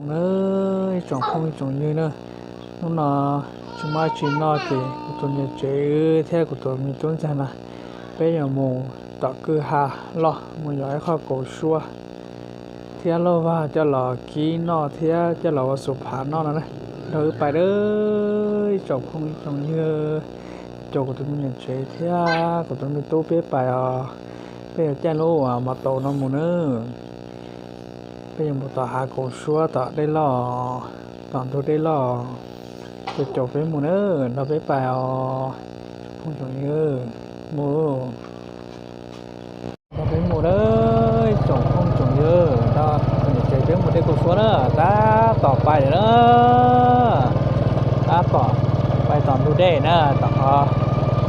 Nawb, ib tsoom phooj ib tsoom ywg na, hnub no tsis muaj dab tsi noj ces kuv tus niam tsev thiab kuv tus me tub ntxawg na, peb yuav mus tom kwj ha loj mus yos ib qho kaus suab thiab lauj vag coj los kib noj thiab coj los ua xu phav noj no na. Nrog wb pais nawb ib tsoom phooj ib tsoom ywg, caum kuv tus me niam tsev thiab kuv tus me tub peb pais os. Peb yuav caij lub uas mos taus no mus nawb. Peb yuav mus tom hav kaus suab tom dej loj, tom ntug dej loj. Caum caum peb mus nawb, nrog peb pais os. Phooj ywg, mus. Nrog peb mus nawb ib tsoom phooj tsoom ywg, nrog niam tsev peb mus dej kaus suab na, tab tom pais lawm na. Tab tom pais tom ntug dej na, tom qhov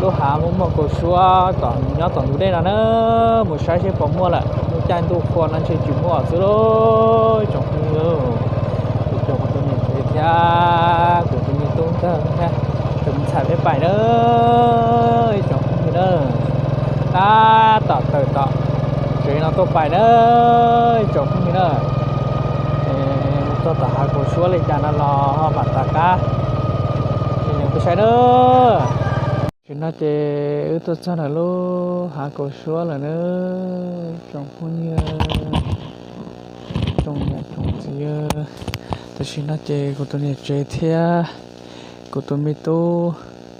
lub hav muaj muaj kaus suab tom nyob tom ntug dej no na. Mus saib seb puas muaj lawm, lub caij ntuj qhua no ntshe tsis muaj xwb lauj ib tsoom phooj ywg. Kuv coj kuv tus niam tsev thiab kuv tus me tub ntxawg thiab tus me ntxhais peb pais na ib tsoom phooj ywg na. Tab tom tawm tom tsev no tuaj pais na ib tsoom phooj ywg na. Es mus txog tom hav kaus suab li cas no los ho mam rov qab rau peb saib na. Tam sim no ces wb tuaj txog ntawm lub hav kaus suab lawm na ib tsoom phooj ywg, tsoom niam tsoom txiv. Tam sim no ces kuv tus niam tsev thiab kuv tus me tub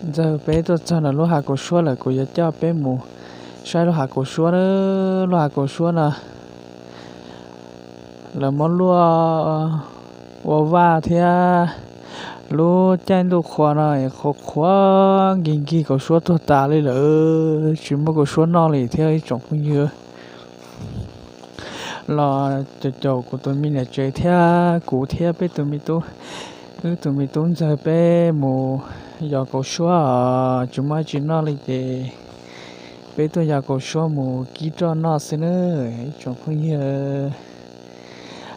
ntxawg peb tuaj txog ntawm lub hav kaus suab lawm, kuv yuav coj peb mus saib lub hav kaus suab na. Lub hav kaus suab no lawv muab luaj ua vaj thiab, lub caij ntuj qhua no es qhuav qhuav nkig nkig kaus suab tuag tas li lawm, tsis muaj kaus suab noj li thiab ib tsoom phooj ywg. Los caum caum kuv tus me niam tsev thiab kuv thiab peb tus me tub, wb tus me tub ntxawg peb mus yos kaus suab os, tsis muaj dab tsi noj li ces peb tuaj yos kaus suab mus kib roj noj xwb na ib tsoom phooj ywg.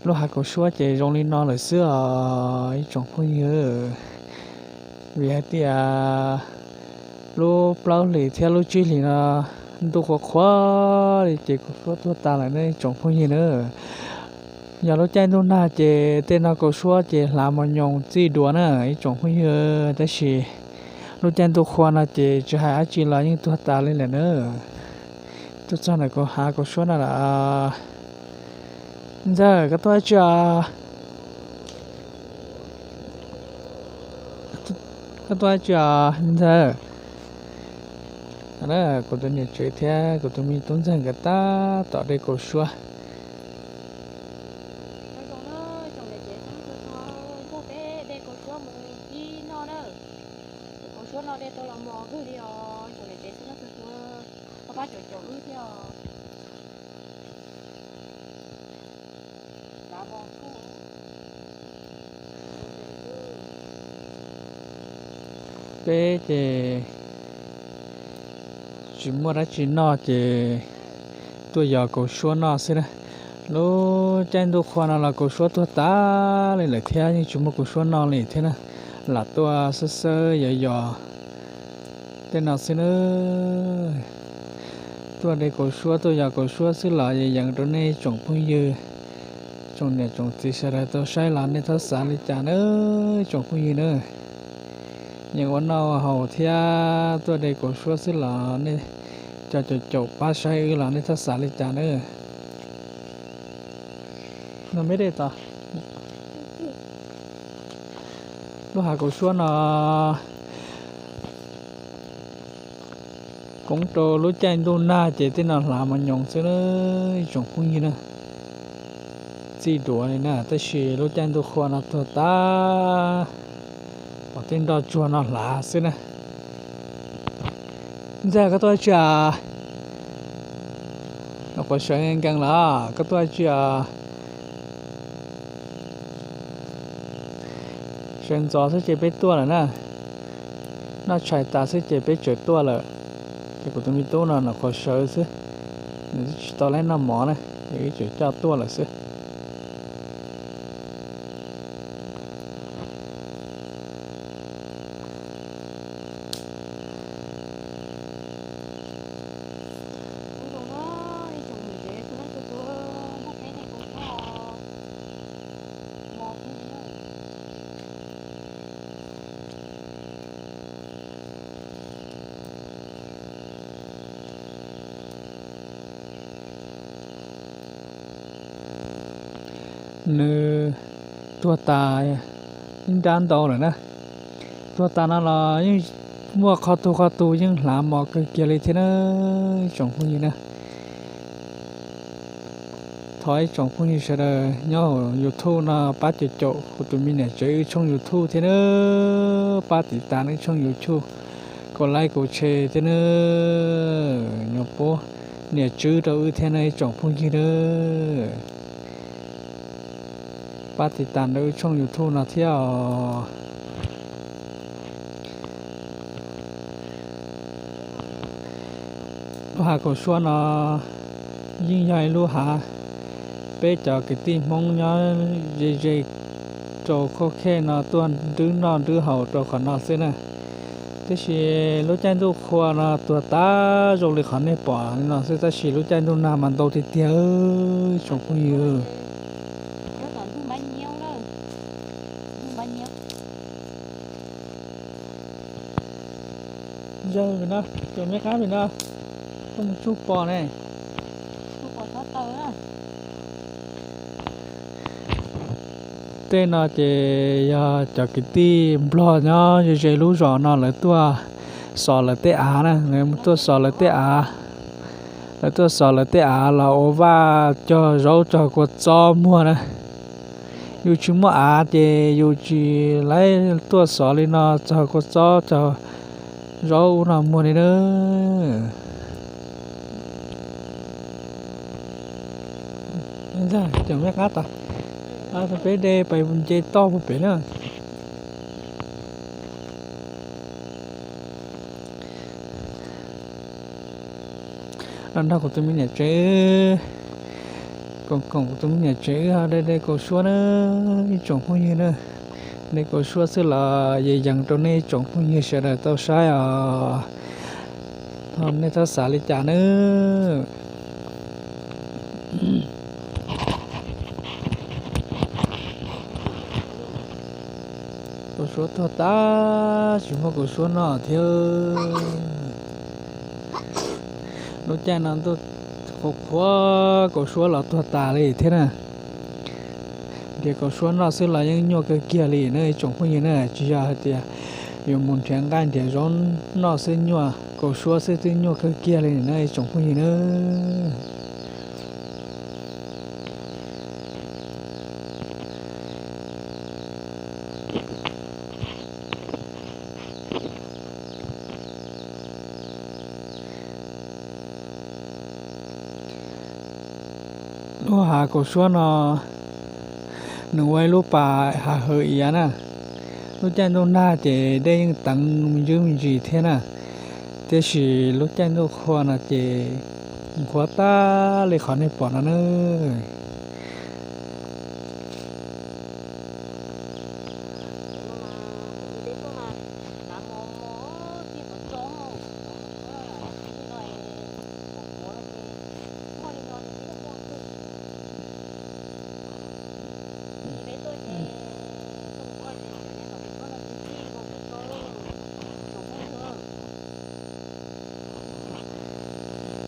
Lub hav kaus suab ces zoo li no lawm xwb os ib tsoom phooj ywg. Vim hais tias lub plaub hlis thiab lub tsib hlis no ntuj qhuav qhuav li ces kaus suab tuag tas lawm ne ib tsoom phooj ywg na. Yog lub caij ntuj nag ces tej no kaus suab ces hlav mos nyoos txij duav na ib tsoom phooj ywg, tab sis lub caij ntuj qhua no ces tsis hais dab tsi los yeej tuag tas li lawm na. Tuaj txog ntawm kaus hav kaus suab no lawm. Ntxawg, koj tuaj dab tsi os? Koj tuaj dab tsi os ntxawg? Kuv tus niam tsev thiab kuv tus me tub ntxawg nkawd tab tom de kaus suab. Kaus suab no de tau los mos hwj li os, tsoom niam tsev xwb no tus tus pab caum caum wb thiab os. Peb ces tsis muaj dab tsi noj ces tuaj yos kaus suab noj xwb na. Lub caij ntuj qhua no los kaus suab tuag tas li lawm thiab yeej tsis muaj kaus suab noj li thiab na. Lam tuaj xawb xawb yos yos tej no xwb na. Tuaj de kaus suab tuaj yos kaus suab xwb los yeej yees rau nej tsoom phooj ywg, tsoom niam tsoom txiv sawv daws tau saib los nej txhob xav li cas na tsoom phooj ywg na. Yeej ua noj ua haus thiab tuaj de kaus suab xwb los nej cov caum caum pab saib wb los nej txhob xav li cas na. No me de tod, lub hav kaus suab no poob rau lub caij ntuj nag ces tej no hlav mos nyoos xwb na ib tsoom phooj ywg na. Txij duav li na, tab sis lub caij ntuj qhua no tuag tas, pom tej nroj tsuag no hlav xwb na. Ntxawg, koj tuaj tsi as? Nws quav sawv nkees los koj tuaj tsi as? Sawv ntxov xwb ces peb tuaj lawm na. Noj tshais tas xwb ces peb tseem tuaj lawm. Ces kuv tus me tub no nws quav sawv xwb, nws twb tsis tau laib noj mov na, ces wb tseem coj tuaj lawm xwb. nws tuag tas ib nrab ntau lawm na. Tuag tas no los yeej muaj qhov tug qhov tug yeej hlav mos kawg kiag li thiab na ib tsoom phooj ywg na. Thov ib tsoom phooj ywg sawv daws nyob hauv YouTube no pab caum caum kuv tus me niam tsev wb tshooj YouTube thiab na, pab tiv tas wb tshooj YouTube, kaum like kaum share thiab na, nyob pab niam tswb rau wb thiab na ib tsoom phooj ywg na. Pab tiv tas rau wb tshooj YouTube no thiab os. Lub hav kaum suab no yeej yog ib lub hav peb cov kwv tij Hmoob nyob ze ze rau khab khej no tuaj nrwb noj nrwb haus rau qhov no xwb na. Tiam sis lub caij ntuj qhua no tuag tas zoo li qhov nej pom no xwb, tab sis lub caij ntuj nag mas ntau tiag tiag tsoom phooj ywg. Zawg no, cov me qab pem no, koj mus tsuj pos ne. Tej no ces yog cov kwv tij Nplog nyob ze ze lub zos no lawv tuaj xov lawv tej av na, lawv tuaj xov lawv tej av, lawv tuaj xov lawv tej av los ua vaj cog zaub cog kua txob muag na. Yus tsis muaj av ces yus tsis laib tuaj xov li no txog kua txob cog zaub ub no muag li na. Cov me qab tas, peb de pais nce toj puag pem na. Los nrog kuv tus me niam tsev, koom koom kuv tus me niam tsev wb de de kaus suab na ib tsoom phooj ywg na. De kaus suab xwb los yees yees rau nej ib tsoom phooj ywg sawv daws tau saib os. Nej txhob xav li cas nawb. Kaus suab tuag tas, tsis muaj kaus suab noj thiab. Lub caij no ntuj qhuav qhuav kaus suab los tuag tas li thiab na. Nrhiav kaus suab noj xwb los yeej nyuaj kawg kiag li na ib tsoom phooj ywg na, tsis yog hais tias yuav mus nrhiav nqaij nrhiav zaub noj xwb nyuaj, kaus suab xwb twb nyuaj kawg kiag li na ib tsoom phooj ywg na. Lub hav kaus suab no nws ua ib lub pas hav hawm iav na. Lub caij ntuj nag ces dej yeej teev me ntsis me ntsis thiab na, tiam sis lub caij ntuj qhua no ces qhuav tas li qhov nej pom no na.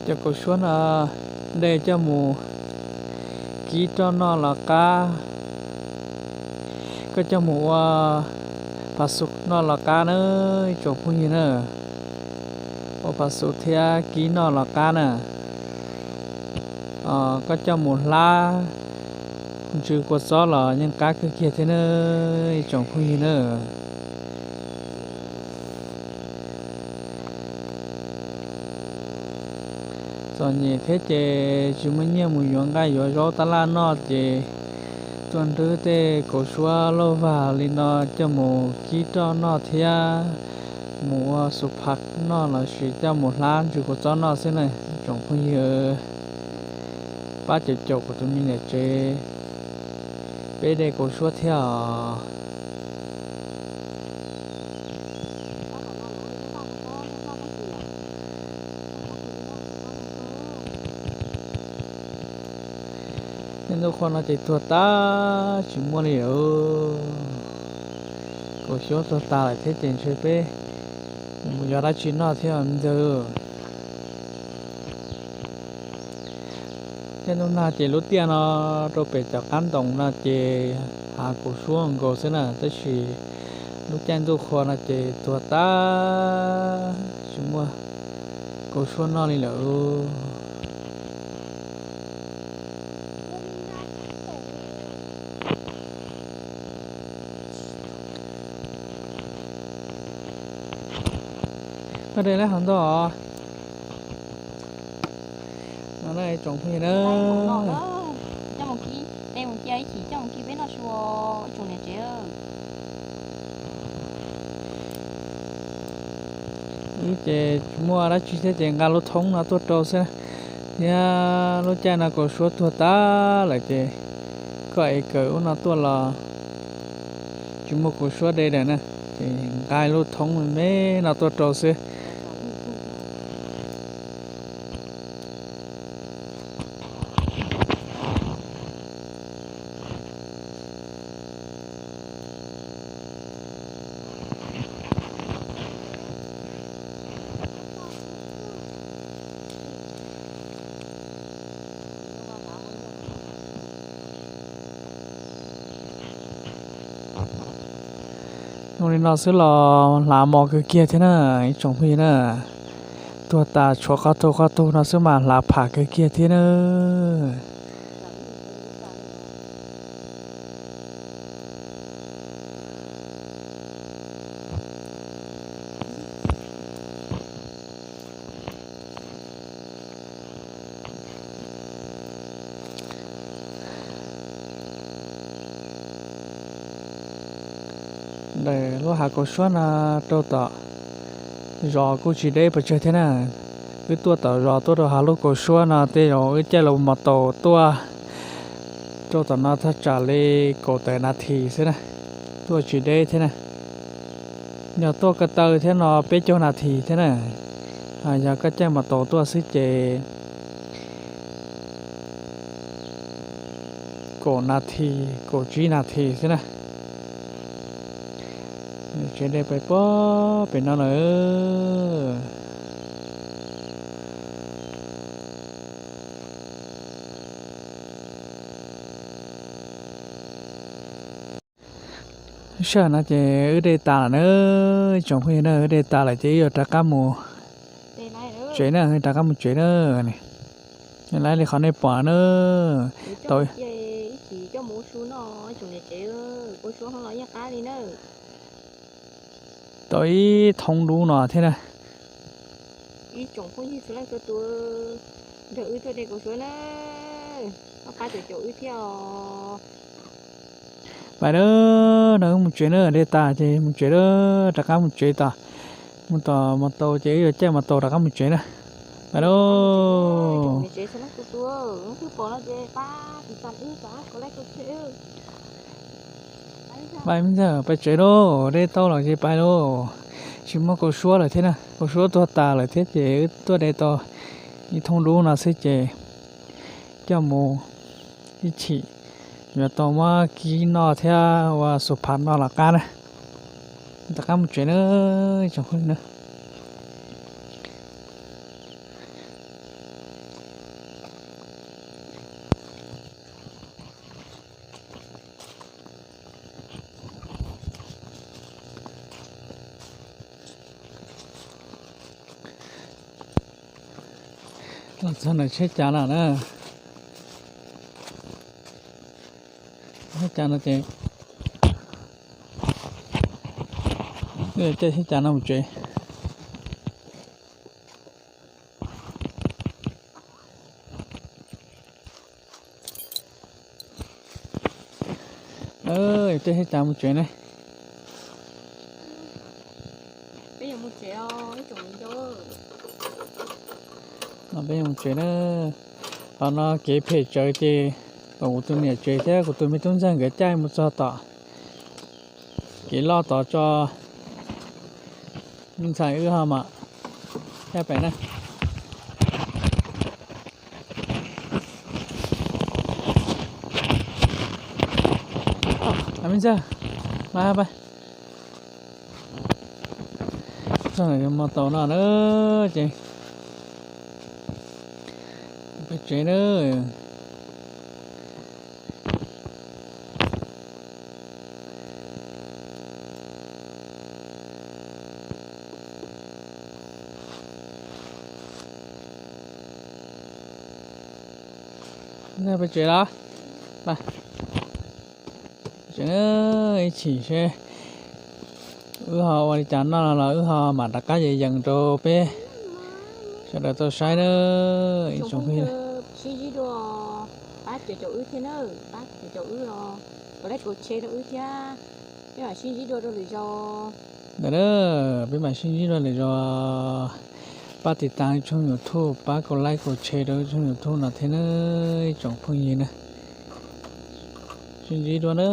Cov kaus suab no de coj mus kib roj noj los qab, koj coj mus ua phav xus noj los qab na ib tsoom phooj ywg na. Ua phav xus thiab kib noj los qab na. Koj coj mus hlab ntsw kua txob los yeej qab kawg kiag thiab na ib tsoom phooj ywg na. Txom nyem thiab ces tsis muaj nyiaj mus yuav nqaij yuav zaub tab laj noj ces tuaj nrwb tej kaus suab lauj vag li no coj mus kib roj noj thiab mus ua xus phav noj lossis coj mus hlab ntsw kua txob noj xwb na. Tsoom phooj ywg, pab caum caum kuv tus me niam tsev, peb de kaus suab thiab os. Ntuj qhua no ces tuag tas tsis muaj li os. Kaus suab tuag tas lawm thiab ces ntshe peb mus yuav dab tsi noj thiab ntag. Tej hnub no ces lub tiaj no rau pem cov qab ntoo no ces hav kaus suab nkaus xwb na, tab sis lub caij ntuj qhua no ces tuag tag, tsis muaj kaus suab noj li lawm. Koj de lab hov ntoj os. No na tsoom phooj ywg na, ib ces tsis muaj dab tsi thiab ces nqa lub thoob no tuaj rau xwb, thiab lub caij no kaus suab tuag tag lawm ces koj ev kawm ub no tuaj los tsis muaj kaus suab de lawm na, ces nqa lub thoob me me no tuaj rau xwb. Zoo li no xwb los hlav mos kawg kiag thiab na, ib tsoom phooj ywg na. Tuag tas tshuav qhov tug qhov tug no xwb mas hlav pham kawg kiag thiab na. Ntawm lub hav kaus suab no rau tom zos kuj tsis deb pes tsawg thiab na. Wb tuaj tom zos tuaj rau hav lub kaus suab no tej zaum wb caij los mos taus tuaj rau tom no thaj tsam li kaum tawm nas this xwb na, tuaj tsis deb thiab na. Yog tuaj ko taw thiab no peb caug nas this thiab na. Yog koj caij mos taus tuaj xwb ces kaum nas this, kaum tsib nas this xwb na. Tsev dej pem pob pem no lawm. Sij hawm no ces wb de tas lawm na, tsoom phooj ywg na, wb de tas lawm ces wb yuav rov qab mus tsev na, rov qab mus tsev na. Laiv li qhov nej pom na, tau tau ib thoob dub no thiab na. Ib tsoom phooj ywg txhua leej txhua tus, nrog wb tuaj de kaus suab na, pab caum caum wb thiab os. Pais lawm, no wb mus tsev na, de tas ces mus tsev lawm, rov qab mus tsev tas. Mus tom mos taus ces wb yuav caij mos taus rov qab mus tsev na. Pais lawm. Pais me ntxawg, pais tsev lauj, de tau lawm ces pais lauj. Tsis muaj kaus suab lawm thiab na, kaus suab tuag tas lawm thiab ces wb tuaj de tau ib thoob dub no xwb ces coj mus ib chim yuav tau muab kib noj thiab ua xu phav noj los qab na. Rov qab mus tsev na, tsoom phooj ywg na. Los txog ntawm tsheb cav lawm na. Tsheb cav no ces caij tsheb cav no mus tsev. Caij tsheb cav mus tsev ne. Peb yuav mus tsev na. Qhov no kev phem tsawv ces kom kuv tus niam tsev thiab kuv tus me tub ntxawg nkawd caij mus txog tom kev loj tod tso. Me ntxhais wb ho mam caij pem na. Me ntxawg, mas pais. Txog mus tau no na ces peb tsev na. Peb tsev los, tsev ib chim seb wb ho ua li cas noj los wb ho mam rov qab yees yees rau peb sawv daws tau saib na. Ib tsoom phooj ywg, sib ntsib dua, pab caum wb thiab na, pab caum wb os, kov like kov share rau wb thiab, peb mam sib ntsib dua rau lwm zaus. Ntawd na, peb mam sib ntsib dua lwm zaus. Pab tiv tas tshooj YouTube, pab kov like kov share rau tshooj YouTube no thiab na, ib tsoom phooj ywg na. Sib ntsib dua na.